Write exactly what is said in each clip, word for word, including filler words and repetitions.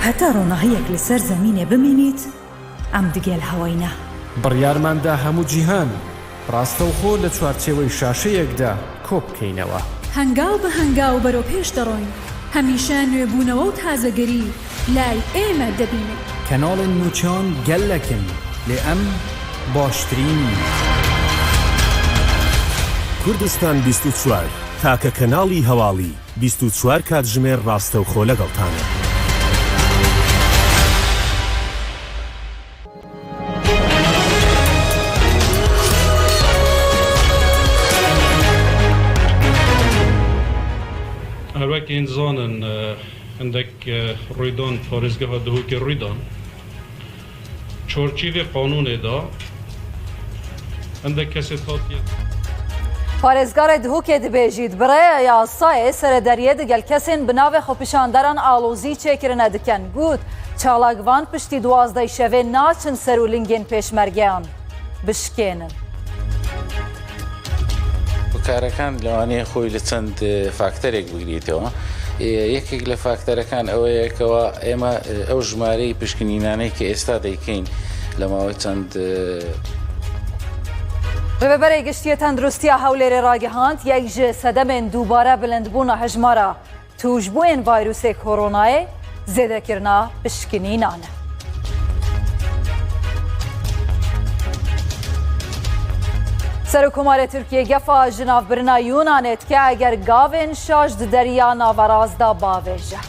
هەتا ڕۆناهیەک لەسەر زەمینێ بمینیت، ئەم دگەل هەوەینە. بڕیارماندا هەموو جیهان ڕاستەوخۆ لە چوارچێوەی شاشەیەکدا کۆ بکەینەوە. هەنگاو بە هەنگاو بەرەو پێش دەڕۆین. هەمیشە نوێبوونەوە و تازەگەری لای ئێمە دەبینن. کەناڵێن نوچان گەلەکن، لێ ئەم باشترین. کوردستان بیست و چوار، تاکە کەناڵی هەواڵی، بیست و چوار کاتژمێر ڕاستەوخۆ لەگەڵتانە. Her wek hîn zanin, e, hindek, e, rûydan parêzgeha Duhokê rûydan. Çarçîvê qanûnê de hindek kesê hatiye. Parêzgarê Duhokê dibêjît, bi rêya yasayê serederiyê digel kesên bi navê xwepişanderan alozî çêkirine dikin. Got, çalakvan piştî duwazdeh şevê naçin ser û lingên pêşmergeyan bişkênin. Karەکان لەوانەیە خۆی لە چەند، ئێ، فاکتەرێک بگرێتەوە. ئێ، یەکێک لە فاکتەرەکان ئەوەیە کەوا ئێمە، ئێ، ئەو ژمارەی پشکنینانەی کە ئێستا دەیکەین لە ماوەی چەند، ئێ، Rêveberê Giştî yê Tenduristiya Hewlêrê ragihand, yek ji sedemên dubare bilindbûna hejmara tûşbûyên vayrûsê koronayê zêdekirina pişkinînan e. Serokkomarê Tirkiyê gefa ji navbirina Yûnanê dike eger gavên şaş di Derya Naverast de bavêje.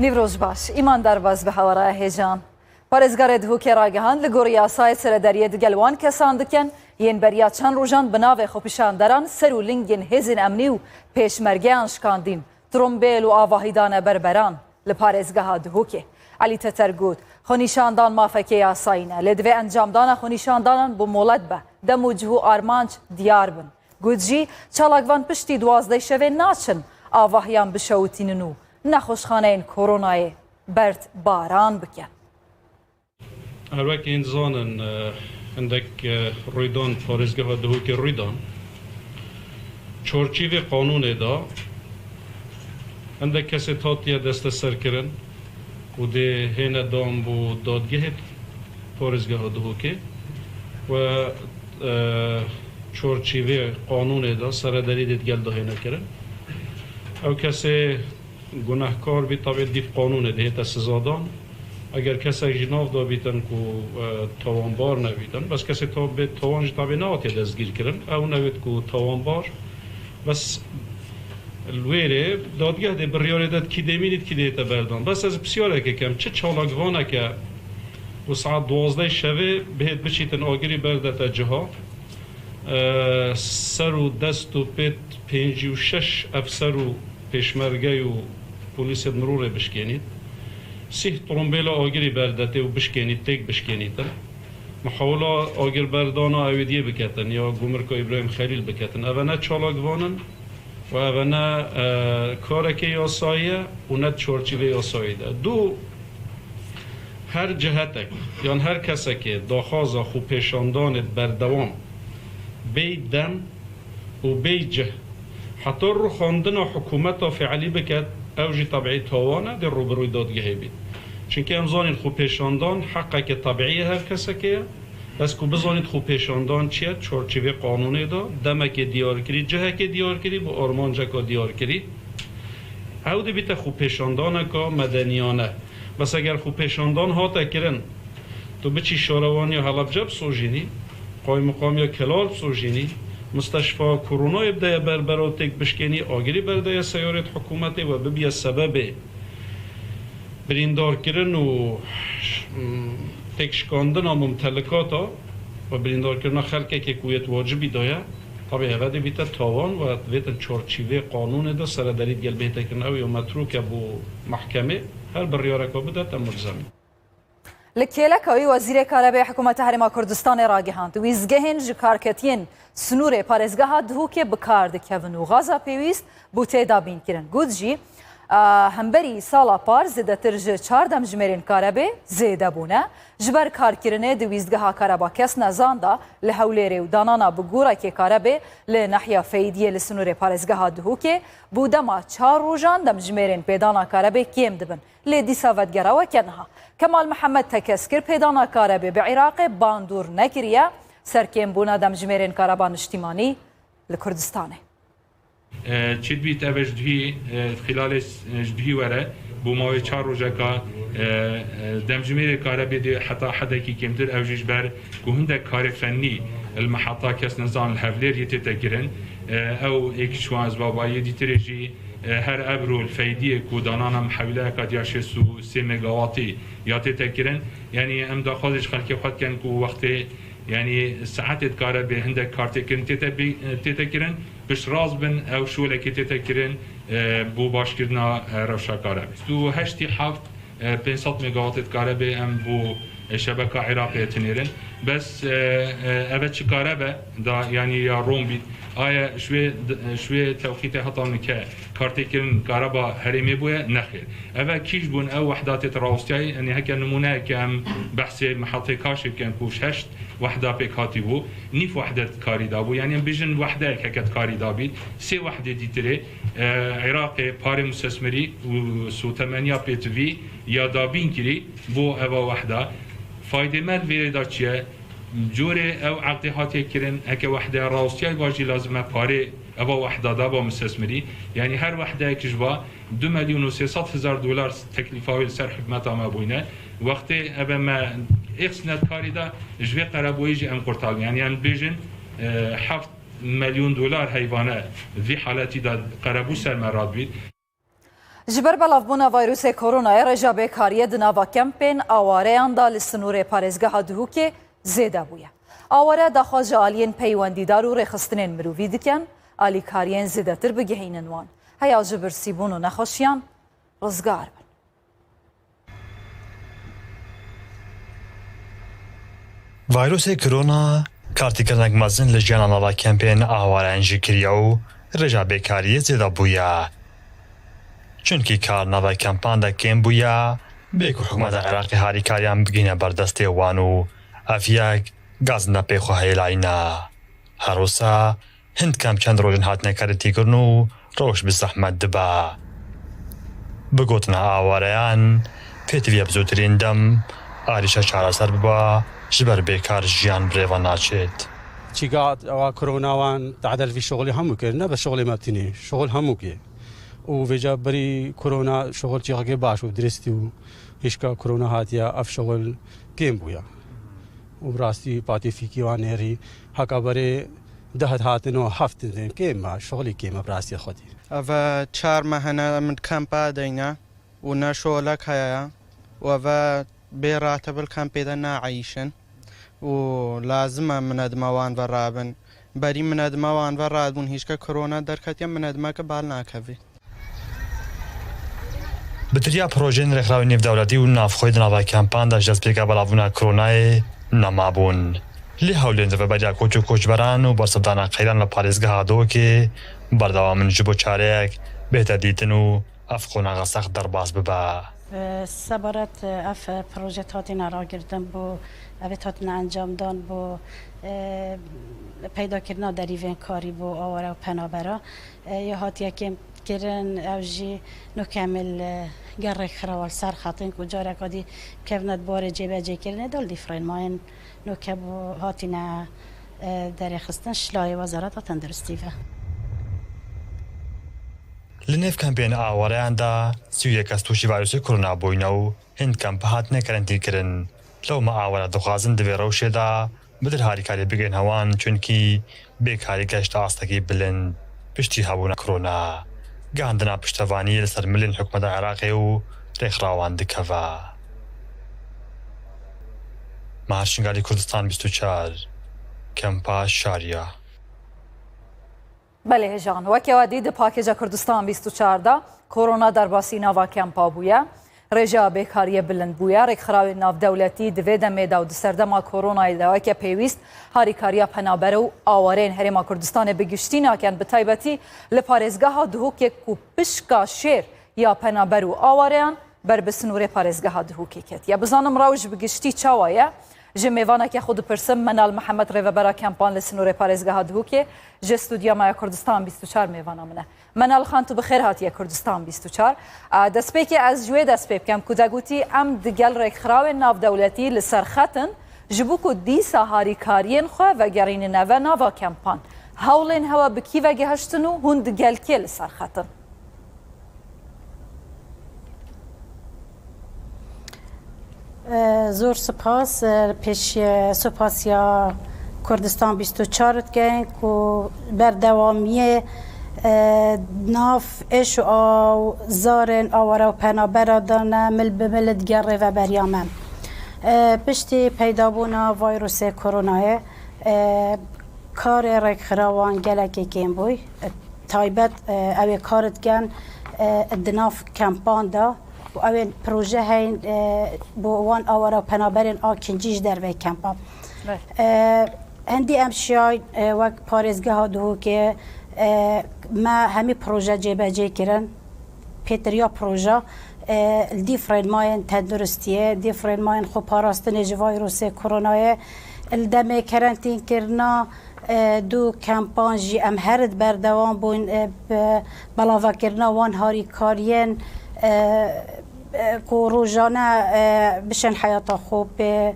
Nîvroz baş, îman derbas bi hewaraya hêjan. Parêzgarê Duhokê ragihand, li gor yasayê serederiyê digel wan kesan dikin, yên beriya çend rojan bi navê xwepişanderan ser û lingên hêzên emnî û pêşmergeyan şikandîn, trombêl û avahî dane berberan li parêzgeha Duhokê. Elî Teter got, xwenîşandan mafekê yasayî ne, lê divê encamdana xwenîşandanan bi molet be, dem û cih û armanc diyar bin. Got jî, çalakvan piştî duwazdeh şevê naçin avahiyan bişewitînin û nexweşxaneyên koronayê berd baran bikin. Her wek hîn zanin, e, hindek, e, rûydan parêzgeha Duhokê rûydan. Çarçîvê qanûnê de hindek kesê hatiye desteserkirin û dê hêne dan bo dadgehê parêzgeha Duhokê we, e, çarçîvê qanûnê de serederî dê digel de hêne kirin. Ew kesê gunehkar bî, tabî dîv qanûnê dihête sizadan. Eger kesek jî nav da bîtin ku, e, tawanbar nebîtin, bes kesê ta-, bê tawan jî tabî nehatiye destgîrkirin. Ew newêt ku tawanbar, bes li wêrê dadgeh dê biryarê de kî dê mînît, kî dê hête berdan. Bes ez pirsyareke kem, çi çalakvaneke ku saet duwazdeh şevê bihêt biçîtin agirî berdete ciha, e, ser û dest û pêt pêncî û şeş efser û pêşmerge û polîsê mirûrê bişkênît. Sîh trombêla agirî berdetê û bişkênît, têk bişkênîtin. Mihawila agirberdana ewêdiyê biketin ya Gumirka Îbrahîm Xelîl biketin. Eve ne çalakvan in û eve ne, e, karekê yasayî ye û ne di çarçîvê yasayî de. Du, her cihetek yan her kesekê daxwaza xwepêşandanê berdewam bêy dem û bêy cih heta rûxandina hikûmeta fiilî biket, ew jî tebî tawan e, dê rûbirûyê dadgehê bît. Çimkî em zanîn xwepêşandan heqeke tebî ye her kesekê ye. Bes ku bizanît xwepêşandan çi ye, çarçîvê qanûnê de demekê diyarkirî, cihekê diyarkirî, bi armanceka diyarkirî. Ew dibîte xwepêşandaneka medeniyane. Bes eger xwepêşandan hate kirin, tu biçî şarewaniya Helebce bisojînî, qaymiqamiya Kelal bisojînî, musteşfa koronayê bideye ber bera têk bişkênî, agirî berdeye seyarêt hikûmetê we bibiye sebebê birîndarkirin û, mm, têkşikandina mumtelikata we birîndarkirina xelkekê ku yê wacibî daye, tabî eve dê bîte tawan we divêtin çarçîvê qanûnê de serederî digel bihête kirin. Ew ya metrûk e bo mehkemê, her biryareka bide te mulzem in. Li kêleka wî Wezîrê Karebê Hikûmeta Herêma Kurdistanê ragihand, wîzgehên ji karketiyên sinûrê parêzgeha Duhokê bi kar dikevin û gaza pêwîst bû tê dabînkirin. Got jî, A, hemberî sala par zêdetir ji çar demjimêrên karebê zêde bûne. Ji ber karkirinê di wîstgeha kareba kes nezan de li Hewlêrê û danana bi gorekê karebê li nehiya Feydiyê li sinûrê parêzgeha Duhokê bû dema çar rojan demjimêrên pêdana karebê kêm dibin. Lê dîsa vedgera weke niha. Kemal Mihemed Tekez kir pêdana karebê bi Iraqê bandor nekiriye ser kêmbûna demjimêrên kareba niştîmanî li Kurdistanê. E, çi dibît ev e ji duhî, e, xîlalê s-, e, ji duhî were, bo mawê çar rojeka, e, e, demjimêrê karebê dê heta hedekî kêmtir, ew jî ji ber ku hindek karê fennî li meheta kes nezan li Hevlêr yê tête kirin. E, ew êk ji wan ez babayê dîtirê jî, e, her ebro li Feydiyê ku danana mihewîleyeka diya şêst û sê megawatî ya tête kirin. Yanî em daxwazê ji xelkê xwe dikin ku wextê, yanî saetê dikare bê hindek kartêkirin tête bî-, tête kirin, piştrast bin ew şolekê tête kirin, e, bo başkirina, e, rewşa karebê. Sî û heştî heft, e, pênc sed megawatê dikare bê em bo, e, şebeka Iraqê tinêrin. Bes, e, e, eve çi karebe da, yanî ya rom bît. Aye ji wê d-, ji wê tewqîtê heta nike kartêkirin kareba herêmê bûye? Nexêr. Eve kîj bûn ew wehdatê rawestiyayî, yanî heke nimûneyeke em behsê mihetê Kaşê bikin ku ji heşt wehda pêk hatî bû, nîv wehde karî dabû. Yanî em bêjin wehdeyek heke karî dabî, sê wehdê dîtirê, e, Iraqê parê musesmirî û sotemeniya pêtivî ya dabîn kirî bo eva wehda. Faydê me li vê rê de çi ye? Corê ew eqdê hatiye kirin, heke wehdeya rawestiyayî va jî lazim e parê eva wehda da ba misesmirî. Yanî her wehdeyek ji va du milyon û sê sed hezar dolar teklîfa wê li ser hikûmeta me bûyne. Wextê eve me êxsine karî da, ji vê qerebûyê jî em qurtaribin. Yanî em bêjin, e, heft milyon dolar heyvane vî haletî de qerebû ser me radibît. Ji ber belavbûna vayrûsê koronayê rêja bêkariyê di nava kempên awareyan de li sinûrê parêzgeha Duhokê zêde bûye. Aware daxwaz ji aliyên peywendîdar û rêxistinên mirovî dikin, alîkariyên zêdetir bigihînin wan. Heya ji birsîbûn û nexweşiyan rizgar bin. Vayrosê Corona kartîkirinek mezin li jiyana nava kempên awareyan jî kiriye û rêja bêkariyê zêde bûye. Çunkî kar nava kempan de kêm bûye, bê ku hikûmeta Iraqê harîkariyan bigihîne ber destê wan û ev yek gazine pê xwe hêlayîne. Her wisa hin kemp çend roj in hatine karê tîkirin û rewş bi zehmet dibe. Bi gotina awareyan, pêtivî ye bi zûtirîn dem arîşa çareser bibe, ji ber bêkar jiyan bi rê ve naçêt. Çîka ewa korona wan tedel vî şixulî hemû kir, ne bi şixulê me tinê, şixul hemû kê. Û vêca berî korona şixul çîxekê baş û dirist û hişka korona hatiye ev şixul kêm bûye. Û bi rastî patê fîkî wan nêrî heka berê deh hatin û heft din kêm e, şixulî kêm e bi rastî xwedî. Eve çar mehene min kampa deyne û ne şolek heye û eve bê rate bil kampê de naeyîşin û lazim e minedma wan ve rabin. Berî minedma wan ve radibûn hîşka korona derketiye minedmeke bal nakevî. Bi tiriya projeyên rêxrawên nêvdewletî û navxweyî di nava kempan de ji destpêka belavbûna koronayê nemabûn. Lê hewlên rêveberiya koç û koçberan û bersivdana qeyran li parêzgeha Dihokê berdewam in ji bo çareyek bihête dîtin û ev qonaxa sext derbas bibe. Sebaret ev proje hatine ragirtin bo, ev hatine encamdan bo, e, peydakirina derîvên karî bo aware û penabera. E, ya hatiye kêmkirin, ew jî nokemil, e, ger rêkxirawa li ser xetên ku careka dî kevne di barê cêbecêkirinê de li dîfrên mayên noke bo hatine, e, derêxistin şilayê Wezareta Tenduristî ve. Li nêv kempên awareyan de sî û yek kes tûşî vayrosê korona bûyne û hin kemp hatine karantîn kirin. Lewma aware dixwazin di vê rewşê de bi dir harîkarî bigihîne wan, çunkî bêkarî geşte astekî bilind piştî hebûna korona. Gihandina piştevaniyê li ser milên hikûmeta Iraqê û rêxirawan dikeve. Mahir Şingalî, Kurdistan bîst û çar, Kempa Şariya. Belê hêjan, weke we dî di pakêja Kurdistan bîst û çar de korona derbasî nava kempa bûye. Rêja bêkariyê bilind bûye. Rêkxirawên navdewletî di vê demê de û di serdema koronayê de weke pêwîst harîkariya penaber û awareyên Herêma Kurdistanê bi giştî nakin, bi taybetî li parêzgeha Duhokê ku pişka şêr ya penaber û awareyan ber bi sinûrê parêzgeha Duhokê ketiye. Bizanim rewş bi giştî çawa ye? Ji mêvaneke xwe dipirsim, Menal Mihemed, rêvebera kempan li sinûrê parêzgeha Duhokê, ji studya me ya Kurdistan bîst û çar mêvana min e. Menal Xan, tu bi xêr hatiye Kurdistan bîst û çar. A, destpêkê ez ji wê dest pê bikim ku te gotî em digel rêkxirawên navdewletî li ser xet in, ji bo ku dîsa harîkariyên xwe vegerînine ve nava kempan. Hewlên hewe bi kî vegihiştin û hûn digel kê li ser xet in? E, zor spas, e, pêş, e, supasiya Kurdistan bîst û çar dikin ku berdewamiyê, e, nav êş û aw zarên awara û penabera dane mil bi mil digel rêveberiya me. E, piştî peydabûna vayrosê koronayê, e, karê rêkxirawan gelekê kêm bûy. E, taybet, e, ew ê kar dikin, e, di nav kempan de û ew ê proje heyîn, e, bo wan awara penaberên a kincî ji derveyî kempa. Evet. E, hindî em şiyayîn, e, wek parêzgeha Duhokê, e, me hemî proje cêbecê kirin. Pêtiriya proje, e, li dîf rênmayên tenduristiyê, dîf rênmayên xweparastinê ji vayrosê koronayê, li demê kerentînkirina, e, du kempan jî em her di berdewam bûn, e, bi belavekirina wan harîkariyên, e, e, ku rojane, e, bişên heyata xwe pê,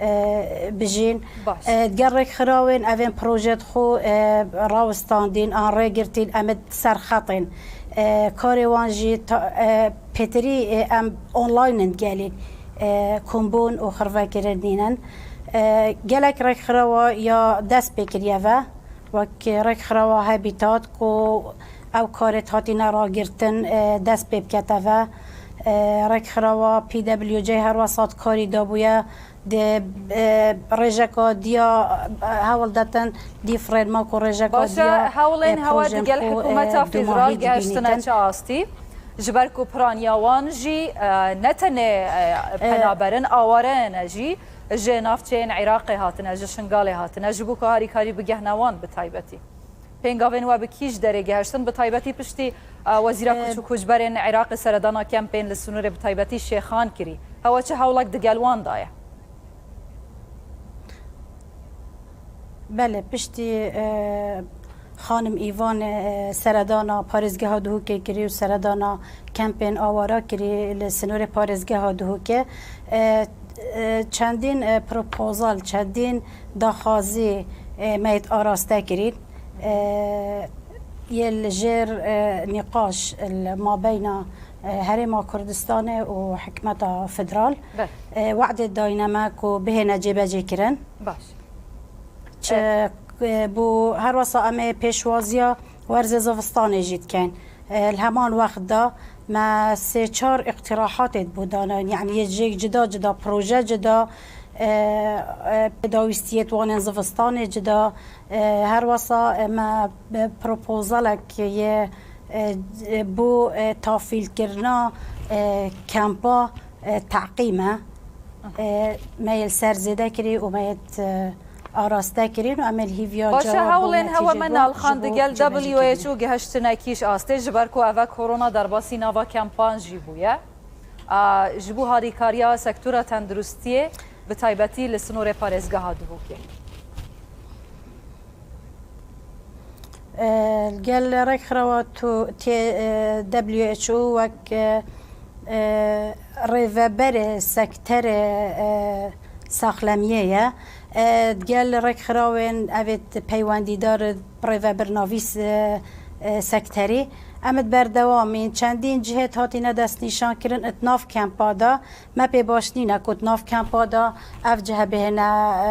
e, bijîn. Baş. E, digel rêkxirawên evên proje xwe, e, rawistandîn an rêgirtîn, em ê ser xetên. E, karê wan jî ta-, e, pêtirî, e, em online in gelî, e, kombûn û xirvekirin nînin. E, gelek rêkxirawa ya dest pê kiriye ve, wek rêkxirawa Habitat ku ew karê hatine ragirtin, e, dest pê bikete ve. E, rêkxirawa P W C her wesat karî dabûye, di, e, rêjeka diya, e, hewl detin dîf rênma ku rêjeka Baş e, diya, hewlên e, hewa projên digel xwe, e, hikûmeta du federal mahî gihiştine dibînin. Çi astî? Ji ber ku piraniya wan jî, e, ne tenê, e, E, penaberin, aware ne jî, ji navçeyên Iraqê hatine, ji Şingalê hatine, ji bo ku harîkarî bigehne wan bi taybetî. Pêngavên we bi kî ji derê gihiştin, bi taybetî piştî, e, Wezîra E, Koç û Koçberên Iraqê seredana kempên li sinûrê bi taybetî Şêxan kirî. Hewe çi hewlek digel wan daye? Belê, piştî, e, xanim Îvan, e, seredana parêzgeha Duhokê kirî û seredana kempên awara kirî li sinûrê parêzgeha Duhokê, e, e, çendîn, e, propozal, çendîn daxwazî, e, me yêt araste kirîn. E, yê li jêr, e, nîqaş li mabeyna, e, Herêma Kurdistanê û Hikûmeta Federal, Be. e, we'dê dayne me ku bihêne cêbecêkirin. Baş. Çi, E, e, bû her wesa em ê pêşwaziya werzê zivistanê jî dikeyn. E, li heman wext de me sê çar îqtîrahatê bo danayîn, yanî yê cihêk cida cida, proje cida, e, e, pêdawîstiyê di wanên zivistanê cida, e, her wesa, e, me, e, propozalek yê, e, e, bo, e, tafîlkirina, e, kempa, e, teqîm e. E, me yê li ser zêde kirî û me yê, e, araste kirîn û em ê li hîviya Baş e, cewab bo hewlên hewe netice Menal bo, Xan ji bo digel cêbecîkirinê. W H O gihiştine kîş astê, ji ber ku eve korona derbasî nava kempan jî bûye. A, ji bo harîkariya sektora tenduristiyê bi taybetî li sinorê parêzgeha Duhokê. E, gel rêkxirawa tu tê, e, W H O wek, e, e, rêveberê sekterê, e, saxlemiyê ye. E, gel rêkxirawên evê peywendîdar rêvebirnavîs, e, e, sekterî. Em id berdewamîn. Çendîn cihê hatîne destnîşankirin id nav kempa de. Me pê baş nîne ku di nav kempa de ev cihe bihêne,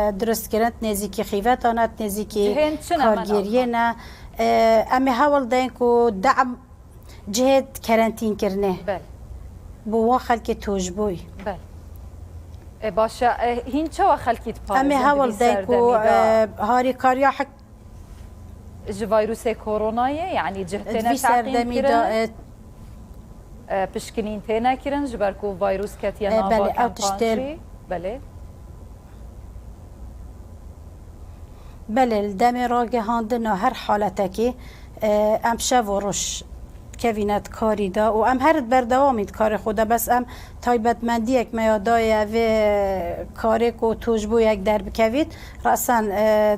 e, dirustkirin, di nêzîkî xîveta ne, di nêzîkî Cihên çi ne, Menal kargêriyê Xan? ne. E, em ê hewl deyn ku de'm cihê kerentînkirinê Bel. bo wan xelkê tûjbûyî. Bel. E, baş e, e, hîn çawa xelkî diparêzin Em ê di vî hewl deyn ku, serdemî de? e, harîkariya hik- Ji vayrûsê koronayê, yanî cih Di têne vî serdemî de, teqîmkirin, e, e, pişkinîn têne kirin, ji ber ku vayrûs ketiye E, nava belê, ew kempan tiştê jî. Belê. Belê, li demê ragihandina her haletekî, e, em şev û roj kevîne di karî de û em her di berdewamî di karê xwe de, bes em taybetmendiyek me ya daye vê karê ku tu ji bo yek derbikevît, resen, e,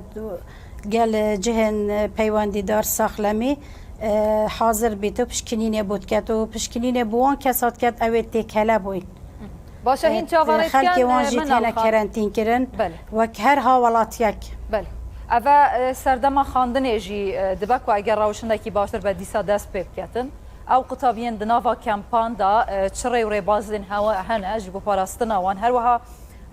gel cihên, e, peywendîdar saxlemî, e, hazir bît û pişkinînê bo diket û pişkinînê bi wan kesa diket ew ê têkele bûyn. Baş e, hîn çaverê xelkê wan jî têne kerentîn kirin, wek her hawelatiyek. Belê. Eve, e, serdema xandinê jî, e, dibe ku eger rewşindekî baştir be dîsa dest pê biketin. Ew qutabiyên di nava kempan de, e, çi rê û rêbazên hewe hene ji bo parastina wan? Her wiha,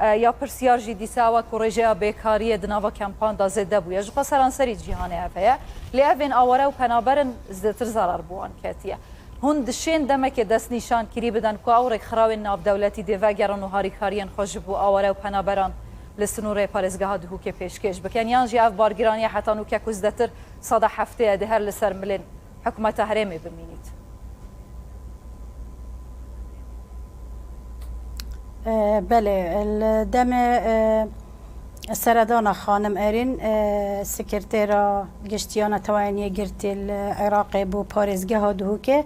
e, ya pirsiyar jî dîsa ew e ku rêjeya bêkariyê di nava kempan de zêde bûye. Ji xwe seranserî cîhanê ev heye. Lê evên aware û penaber in, zêdetir zerar bi wan ketiye. Hûn dişên demekê destnîşankirî bidin ku ew rêkxirawên navdewletî dê vegerin û harîkariyên xwe ji bo aware û penaberan li sinûrê parêzgeha Duhokê pêşkêş bikin, yan jî ev bargiraniye heta nûke ku zêdetir sada heftê ye dê her li ser milên hikûmeta herêmê bimînît? E, belê, li demê, e, seredana xanim Erîn, e, sekretera giştî ya Neteweyên Yekgirtî li Iraqê bû parêzgeha Duhokê.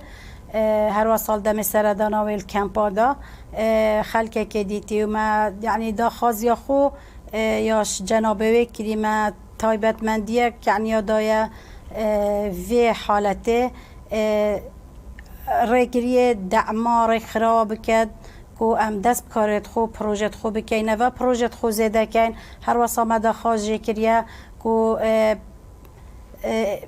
E, her wesa li demê seredana wê li kempa de, e, xelkekê dîtî û me, yanî daxwaziya xwe, e, ya ji cenabê wê kirî, me taybetmendiyek, yanî ya daye, e, vê haletê, e, rêgiriyê dema rêkxirawa biket ku em dest bi karê xwe, projê xwe bikeyn, neve projê xwe zêde keyn. Her wesa me daxwaz jê kiriye ku, e, e,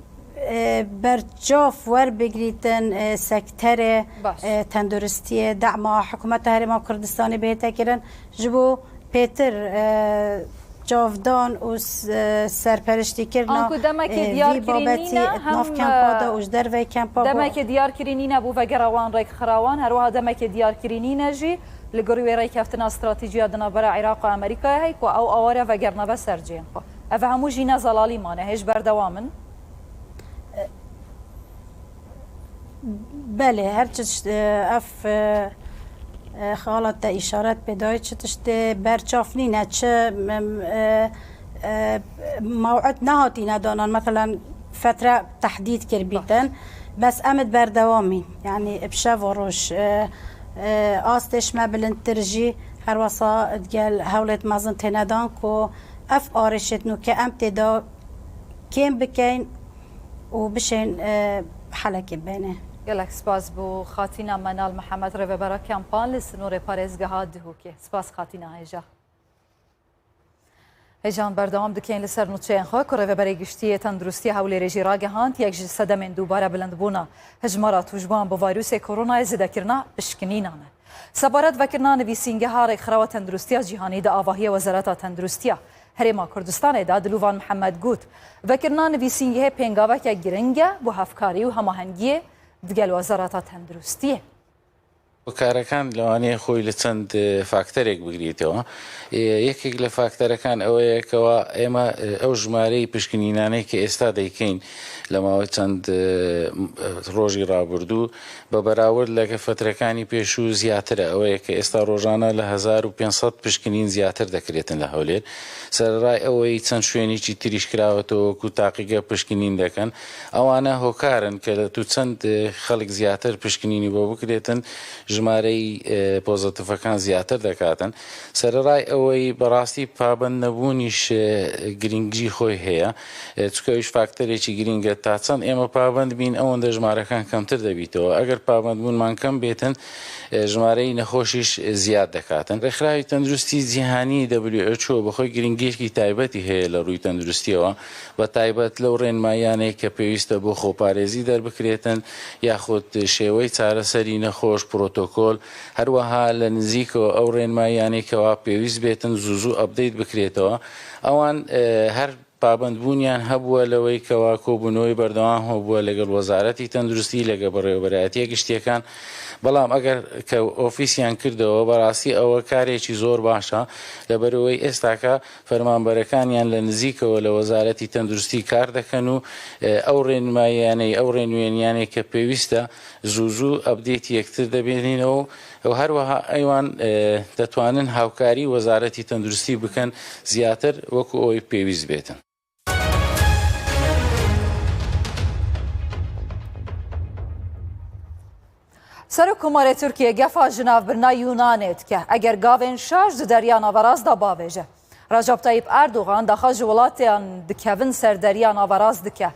e, berçav werbigirîtin, e, sekterê, e, tenduristiyê, dema hikûmeta Herêma Kurdistanê bihête kirin ji bo pêtir, e, çavdan û s-, e, serperiştîkirina, anku demekê, e, vî diyarkirî babetî nîne, di nav hem, kempa de, e, û ji derveyî kempa, demekê diyarkirî nîne bo vegera wan rêkxirawan, her wiha demekê diyarkirî nîne jî li gorî wê rêkeftina stratejî ya di navbera Iraq û Amerîkayê heye ku ew aware vegerine ve ser cihên xwe. Ev hemû jî ne zelalî mane, hêj berdewam in. Belê, her çi tişt, e, ev, e, e, xala te îşaret pê dayê, çi tiştê berçav nîne, çi, em, e, e, mew'id nehatîne danan, meselen, fetre tehdîd kir bîtin, bes em ê berdewamîn. Yanî bi şev û roj, e, e, astê ji me bilindtir jî her wesa digel hewlêt mezin têne dan ku ev arêşêt nûke em tê de kêm bikeyn û bişên, e, helekê bêne. Gelek spas bo Xatîna Menal Mihemed, rêvebera kempan li sinorê parêzgeha Dihokê. Spas Xatîna hêja. Hêjan berdewam dikeyn li ser nûçeyên xwe ku Rêveberê Giştî yê Tenduristiya Hewlêrê jî ragehand, yek ji sedemên dubare bilindbûna hejmara tûjbuan bi vayrûsê koronayê zêdekirina pişkinînan e. Sebaret vekirina nivîsîngeha Rêkxirawa Tenduristiya Cîhanî di avahiya Wezareta Tenduristiya Herêma Kurdistanê de Dilûvan Mihemed got, vekirina nivîsîngehê pêngaveke giring e bo hevkarî û hemahengiyê digel Wezareta Tenduristiyê. Karەکان لەوانەیە خۆی لە چەند، ئێ، فاکتەرێک بگرێتەوە. ئێ، یەکێک لە فاکتەرەکان ئەوەیە کەوا ئێمە، ئێ، ئەو ژمارەی پشکنینانەی کە ئێستا دەیکەین لە ماوەی چەند، ئێ، ڕۆژی ڕابردوو بە بەراورد لەگە فترەکانی پێشوو زیاترە. ئەوەیە کە ئێستا ڕۆژانە لە هەزار و پێنج سەد پشکنین زیاتر دەکرێتن لە هەولێر. سەرەڕای ئەوەی چەند شوێنێکی تریش کراوەتەوە وەکو تاقیگە پشکنین دەکەن، ئەوانە هۆکارن کە لە تو چەند، ئێ، خەڵک زیاتر پشکنینی بۆ بکرێتن، ژمارەی، ئێ، پۆزەتیفەکان زیاتر دەکاتن. سەرەڕای ئەوەی بەڕاستی پابەند نەبوونیش، ئێ، گرنگی خۆی هەیە، ئێ، چونکە ئەویش فاکتەرێکی گرنگە. تا چەند ئێمە پابەند بین، ئەوەندە ژمارەکان کەمتر دەبیتەوە. ئەگەر پابەندبوونمان کەم بێتن، ئێ، ژمارەی نەخۆشیش زیاد دەکاتن. ڕێکخراوی تەندروستی جیهانی، W H O، بەخۆی گرنگیەکی تایبەتی هەیە لە ڕووی تەندروستیەوە، بە تایبەت لەو ڕێنماییانەی کە پێویستە بۆ خۆپارێزی دەربکرێتن، یاخود شێوەی چارەسەری نەخۆش، پرۆتۆکۆل، هەروەها لە نزیکەوە ئەو ڕێنماییانەی کەوا پێویست بێتن زوو زوو ئەپدەیت بکرێتەوە. ئەوان، ئێ، هەر پابەندبوونیان هەبووە لەوەی کەوا کۆبوونەوەی بەردەوام هەبووە لەگەڵ وەزارەتی تەندروستی، لەگە بەڕێوەبەرایەتیە گشتیەکان، بەڵام ئەگەر کە ئۆفیسیان کردەوە، بەڕاستی ئەوە کارێکی زۆر باشە، لەبەرەوەی ئێستاکە فەرمانبەرەکانیان لە نزیکەوە لە وەزارەتی تەندروستی کار دەکەن و، ئێ، ئەو ڕێنماییانەی، ئەو ڕێنوێنیانەی کە پێویستە زوو زوو ئەپدەیتی یەکتر دەبێنینەوە و هەروەها ئەیوان، ئێ، دەتوانن هاوکاری وەزارەتی تەندروستی بکەن زیاتر وەکو ئەوەی پێویست بێتن. Serokkomarê Tirkiyê gefa ji navbirina Yunanê dike, eger gavên şaş di Derya Naverast de bavêje. Recep Tayyip Erdogan daxa ji welatiyan dikevin ser Derya Naverast dike.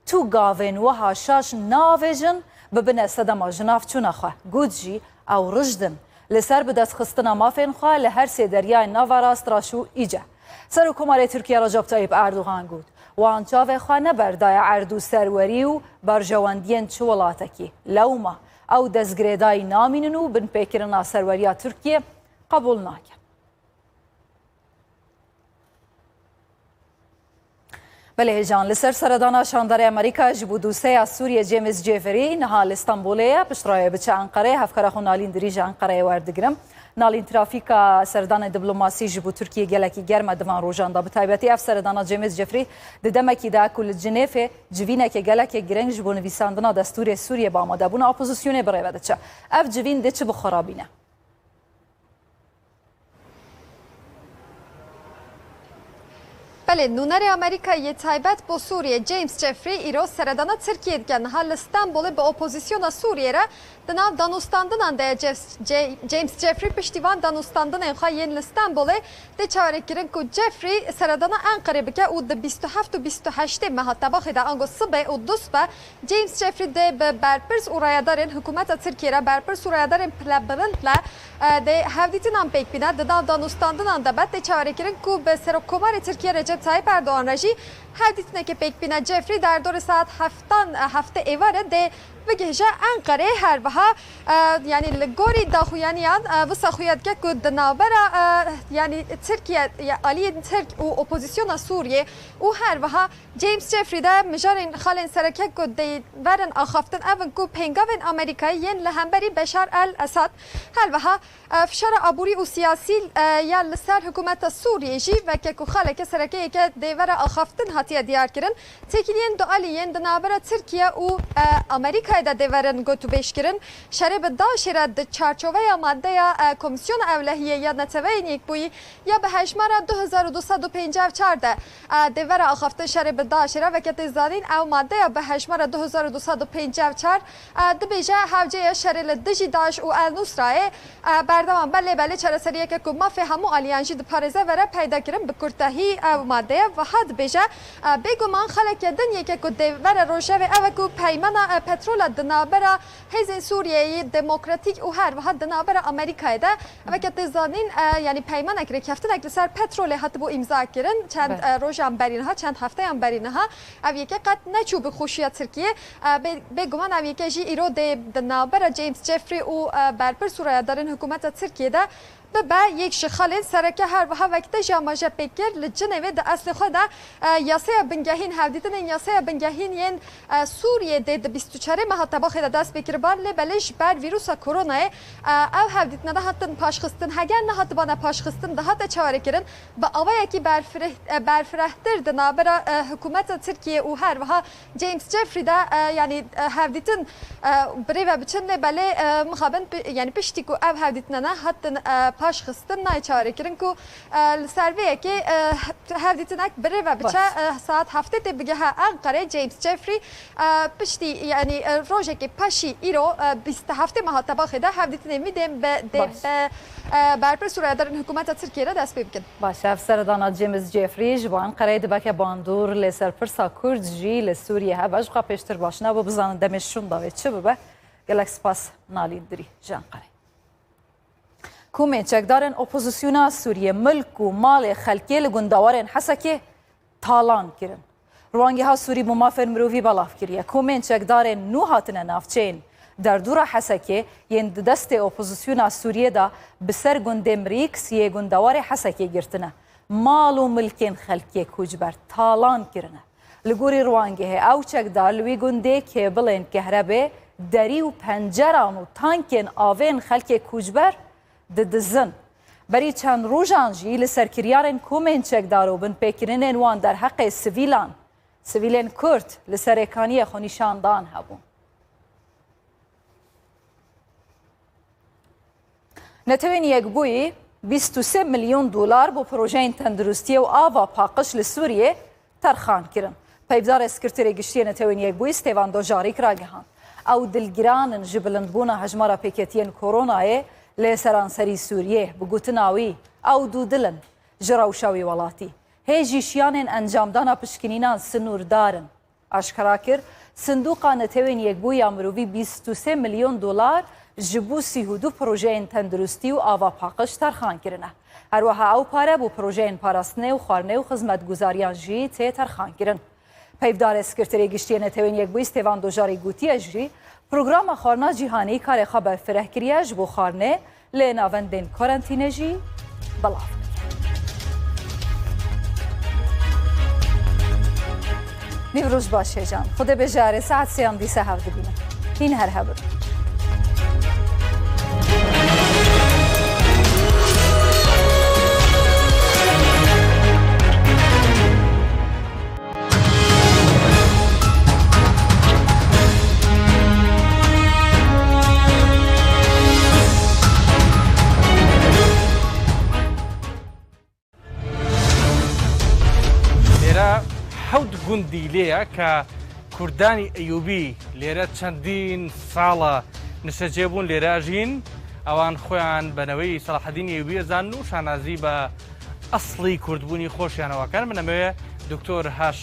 Tu gavên wiha şaş navêjin, bibine sedema ji nav çûna xwe. Got jî, ew rijd in. Li ser bidestxistina mafên xwe li her sê deryayên Naverast raşû îce. Serokkomarê Tirkiye Recep Tayyip Erdogan got, wan çavê xwe neberdaye erd û serwerî û berjewendiyên çi welatekî. Lewma ew destgirêdayî namînin û binpêkirina serweriya Tirkiye qebûl nakin. Belê hêjan, li ser seredana şandarê Amerîka ji bo dosyeya Sûriyê James Jeffrey niha li Stenbolê ye, piştrayê biçe Enqereyê, hevkara xwe Nalîn Dirî ji Enqereyê werdigirim. Nalîn, trafîka serdanê diplomasî ji bo Tirkiyê gelekî germ e di van rojan de. Bi taybetî ev seredana James Jeffrey di demekî de ku li Cinêfê civîneke gelekê girîng ji bo nivîsandina destûrê Sûriyê bi amadebûna opozisyonê bi rê ve diçe. Ev civîn dê çi bi xwe re bîne? Belê, nûnerê Amerîka yê taybet bo Sûriyê James Jeffrey îro seredana Tirkiyê dike. Niha li Stenbolê bi opozisyona Sûriyê re di nav danûstandinan de ye. Jeff-, Je-, James Jeffrey piştî van danûstandinên xwe yên li Stenbolê tê çarekirin ku Jeffrey seredana Enqerê bike û di bîst û heft û bîst û heştê meha Tebaxê de ango sibe û dusbe James Jeffrey dê bi berpirs û rayedarên hikûmeta Tirkiyê re, berpirs û rayedarên pilebilind re, e, dê hevdîtinan pêk bîne. Di nav danûstandinan de be tê çarekirin ku bi Serokkomarê Tirkiye Recep Tayyip Erdogan re jî hevdîtineke pêk bîne. Jeffrey derdorê saet heftan, e, heftê êvarê dê bigihîje Enqerê. Her wiha, e, yanî li gorî daxuyaniyan, e, wisa xuya dike ku di navbera, e, yanî Tirkiye, ya aliyên Tirk û opozisyona Sûriyê û her wiha James Jeffrey de mijarên xalên sereke ku dê verin axaftin ev in ku pêngavên Amerîkayê yên li hemberî Beşar el-Esad, her wiha, e, fişara aborî û siyasî, e, ya li ser hikûmeta Sûriyê jî weke ku xaleke sereke yê ke dê vera axaftin hatiye diyarkirin. Têkiliyên dualî yên di navbera Tirkiye û, e, Amerîkayê de dê verin gotûbêjkirin. Şerê bi DAIŞê re di çarçoveya maddeya, e, Komîsyona Ewlehiyê ya Neteweyên Yekbûyî ya bi hejmara du hezar û du sed û pêncî û çar de, e, dê vera axaftin şerê bi DAIŞê re. Weke tê zanîn, ew maddeya bi hejmara du hezar û du sed û pêncî û çar, e, dibêje hewceya şerê li dijî DAIŞ û El Nusrayê, e, berdewam be. Lê belê çareseriyeke ku mafê hemû aliyan jî diparêze were peyda kirin. Bi kurtehî ew maddeya wiha dibêje, e, bêguman xaleke din yê ke ku dê were rojevê ew e ku peymana, e, petrola di navbera Hêzên Sûriyeyê Demokratîk û her wiha di navbera Amerîkayê de, weke tê zanîn, e, yanî peymanek, rêkeftinek li ser petrolê hatibû îmza kirin çend, Be. e, rojan berî niha, çend hefteyan berî niha. Ev yeke qet neçû bi xweşiya Tirkiyê. E, bê-, bêguman ev yeke jî îro dê di navbera James Jeffrey û, e, berpirs û rayedarên hikûmeta Tirkiyê de bibe yek ji xalên sereke. Her wiha wek te jî amaje pê kir, li Cinêvê di eslê xwe de, e, yasaya bingehîn, hevdîtinên yasaya bingehîn yên, e, Sûriyê dê di bîst û çarê meha Tebaxê de dest pê kiriban, lê belê ji ber vîrusa koronayê, e, ev hevdîtinane hatin paşxistin. Heger nehatibane paşxistin, dihate çarekirin, bi awayekî berfireh-, e, berfirehtir di navbera, e, hikûmeta Tirkiyê û her wiha James Jeffrey de, e, yanî, e, hevdîtin, e, bi rê ve biçin, lê belê, e, mixabin pi-, yanî piştî ku ev hevdîtinane hatin, e, paşxistin, nayê çarekirin ku, e, li ser vê yekê, e, hevdîtinek bi rê ve biçe, Baş. e, saet heftê tê bigehe Enqerê. James Jeffrey, e, piştî, yanî, e, rojekê peşî îro, e, bîst û heftê meha Tebaxê de hevdîtinên wî dê be, dê Baş. be, e, berpirs û rayedarên hikûmeta Tirkiyê re dest pê bikin. Baş, ev seredana James Jeffrey ji bo Enqereyê dibeke bandor, lê ser pirsa Kurd jî li Sûriyê hebe. Ji xwe pêştir baş nebû bizanin demê şûnda wê çi bibe. Gelek spas Nalîn Dirî ji Enqereyê. Komên çekdarên opozisyona Sûriyê milk û malê xelkê li gundewarên Hesekê talan kirin. Ruangeha Sûrî bo Mafên Mirovî belav kiriye, komên çekdarên nû hatine navçeyên derdora Hesekê yên di destê opozisyona Sûriyê de bi ser gundê Mirîks yê gundewarê Hesekê girtine. Mal û milkên xelkê koçber talan kirine. Li gorî Ruangehê ew çekdar li wî gundê kêbilên kehrebê, derî û penceran û tankên avên xelkê koçber didizin. Berî çend rojan jî li ser kiryarên komên çekdar û binpêkirinên wan derheqê sivîlan, sivîlên Kurd li Serêkaniyê xwenîşandan hebûn. Netewên Yekbûyî bîst û sê milyon dolar bo projeyên tenduristiyê û ava paqij li Sûriyê terxan kirin. Peyvdarê Sekreterê Giştî yê Netewên Yekbûyî Stêvan Dojarîk ragihand, Ew dilgiran in ji bilindbûna hejmara pêketiyên koronayê li seranserî Sûriyê. Bi gotina wî, ew dûdil in ji rewşa wî welatî. Hê jî şiyanên encamdana pişkinînan sinûrdar in. Aşkera kir, Sindoqa Netewên Yekbûyî ya Mirovî bîst û sê milyon dolar ji bo sî û du projeyên tenduristî û ava paqij terxan kirine. Her wiha ew pare bo projeyên parastinê û xwarinê û xizmetguzariyan jî tê terxan kirin. Peyvdarê Sekreterê Giştî yê Netewên Yekbûyî Stêvan Dojarî gotiye jî, programa xwarina cîhanî karê xwe berfireh kiriye ji bo xwarinê li navendên karantînê jî belav bike. Nîvroş baş hêcan. Xwedê bêje erê saet sêyan dîsa hev dibînin. Hîn her hebin. لێرە حەوت گوندی لێیە کە کوردانی ئەیوبی لێرە چەندین ساڵە نیشتەجێ بوون، لێرە ئەژین. ئەوان خۆیان بە نەوەی سەلاحەدین ئەیوبی ئەزان و شانازی بە ئەسڵی کوردبوونی خۆشیانەوەکەن. من ئەمەوێ دکتۆر هاشم